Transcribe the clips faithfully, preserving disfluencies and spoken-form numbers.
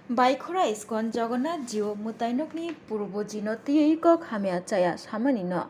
Baikhora ISKCON Jagannath Jiu mwtainokni purbo jino twiwi kok hamya chaya samani no.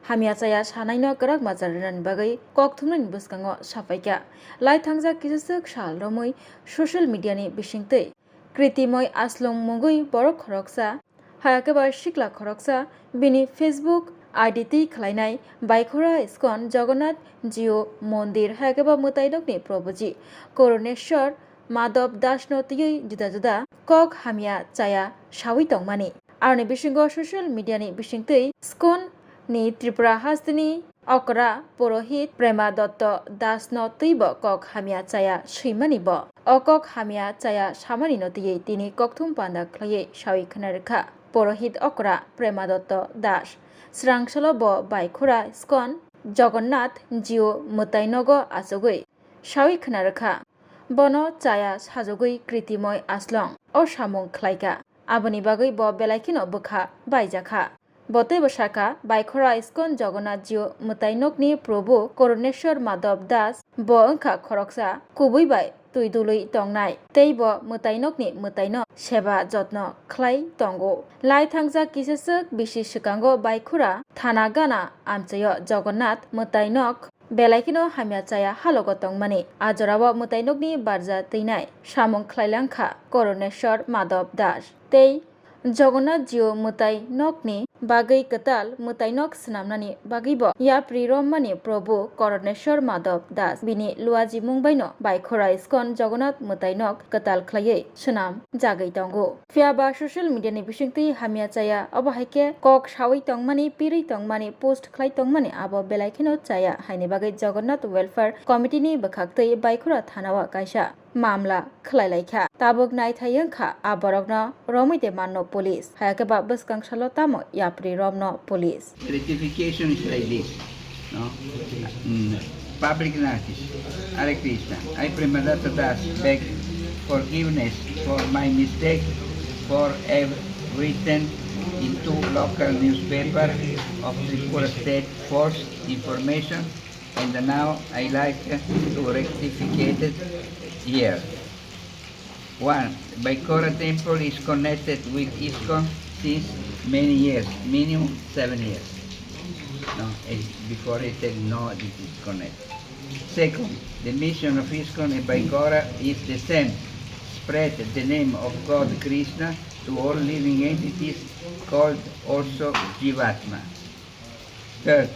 Hamya chaya sanaino kwrak majra rwnani bagwi kok thumnani bwskango saphaikha. Lai thangjak kisaswk sal romwi social media ni bisingtwi Kritimoi Aslong mungwi borok khoroksa, hayakhe ba sikla khoroksa bini Facebook I D twi khlainai Baikhora ISKCON Jagannath Jiu Mondir hayakhe ba mwtainokni Prabhuji Koroneshwar Madhav Das no twiwi juda juda kok hamya chaya sawi tongmani. Aroni bisingo social media ni bisingtwi ISKCON ni Tripura hasteni okra Purohit Prema Dotto Das no twibo kok hamya chaya swimani bo. O kok hamya chaya samani no twiwi tini kokthum panda khlaiwi sawi khna rwkha Purohit okra Prema Dotto Das. Swrangsalo bo Baikhora ISKCON Jagannath Jiu mwtai nogo achugwi sawi khna rwkha. Bono chaya sajagwi Kritimoi Aslong o samung khlaikha. Aboni bagwi bo belai kheno bwkha baijakha. Bo teibo sakha, Baikhora ISKCON Jagannath Jiu mwtai nokni Prabhu Koroneshwar Madhav Das bo wngkha khoroksa kubui bai twi dului tongnai, tei bo mwtai nokni mwtaino seba jotno khlai tongo. Lai thangjak kisaswk bisi swkango Baikhora thana gana amchaio Jagannath mwtai nok belai kheno hamya chaya halogo tongmani. A jorao mwtainokni barja twinai samung khlailangkha Koroneshwar Madhav Das tei Jagannath Jiu mwtai nokni bagwi kwtal mwtai nok swnamnani bagwibo yapri rommani Prabhu Koroneshwar Madhav Das bini luaji mung baino Baikhora ISKCON Jagannath mwtai nok kwtal khlaiwi swnam jagwi tongo. Phiya ba social media ni bisingtwi hamya chaya, obo hai khe kok sawi tongmani, pirwi tongmani, post khlai tongmani abo belai kheno chaya, haini bagwi Jagannath Welfare Committee ni bwkhaktwi Baikhora thana o kaisa mamla khlai lai kha. Tabuk naithai wng kha a borokno romwi de manno police, hai khe ba bwskang salo tamo yapri romno police. Rectification is like this, no? Mm. Public notice. Hare Krishna. I, Premadatta Das, beg forgiveness for my mistake, for have written in two local newspaper of Tripura State false information, and now I like to rectificate it here. One, Baikora temple is connected with ISKCON since many years, minimum seven years. No, eh, before he said no, this is connected. Second, the mission of ISKCON and Baikora is the same. Spread the name of God Krishna to all living entities called also Jivatma. Third,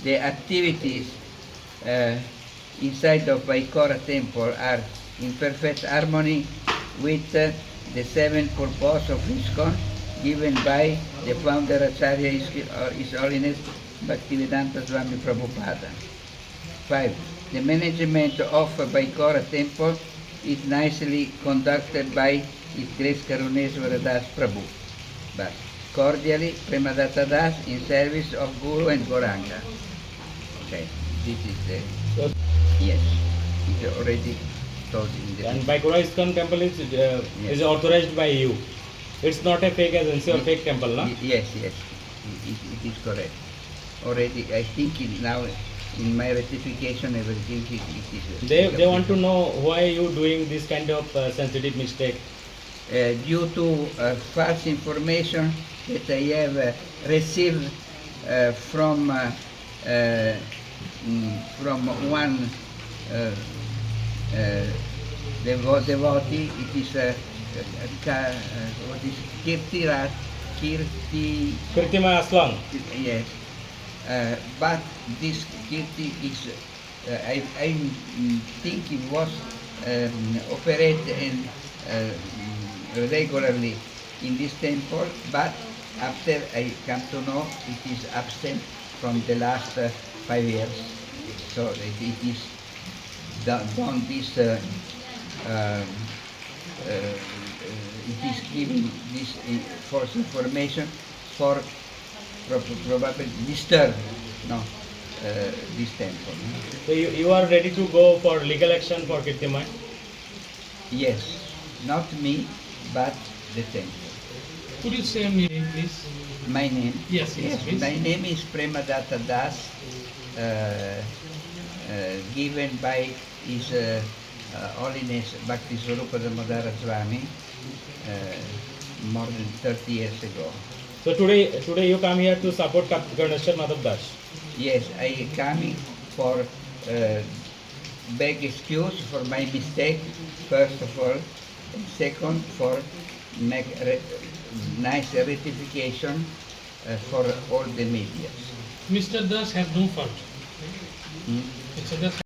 the activities, uh, inside of Baikora temple are in perfect harmony with, uh, the seven purpose of ISKCON given by the founder Acharya His, uh, His Holiness Bhaktivedanta Swami Prabhupada. Five, the management of Baikora temple is nicely conducted by His Grace Karuneswara Das Prabhu. Bas. Cordially, Premadatta Das in service of Guru and Gauranga. Okay, this is the, yes, it's already told in the. And Baikora ISKCON temple is, uh, yes, is authorized by you. It's not a fake agency or, ye-, fake temple, na? Ye-, yes, yes, it, it, it is correct. Already, I think in, now in my ratification, everything is, it is. They, they want to know why you doing this kind of, uh, sensitive mistake. Uh, due to, uh, false information that I have, uh, received, uh, from, uh, uh, mm, from one, uh, uh, devo-, devotee, it is, uh, uh, Ka-, uh, what is Kirti Ra-, Kirti. Kirtima Aslang. Yes. Uh, but this Kirti is, uh, I, I, mm, think it was, um, operate and, uh, mm, regularly in this temple, but after I come to know, it is absent from the last, uh, five years. So it, it is done, done this, uh, um, uh, uh, it is giving this, uh, false information for prob-, probably disturb, no, uh, this temple, no? So you, you are ready to go for legal action for Kirtimai? Yes, not me, but the temple. Could you say me name, please? My name? Yes, yes, yes, please. My name is Premadatta Das, uh, uh, given by His, uh, uh, Holiness Bhakti Swarupa Damodara Swami. uh, more than thirty years ago. So today, today you come here to support Kap- Ganeshwar Madhav Das. Yes, I coming for uh, beg excuse for my mistake, first of all, and second for make re- nice rectification uh, for all the media. Mister Das have no fault. Hmm? Mister Das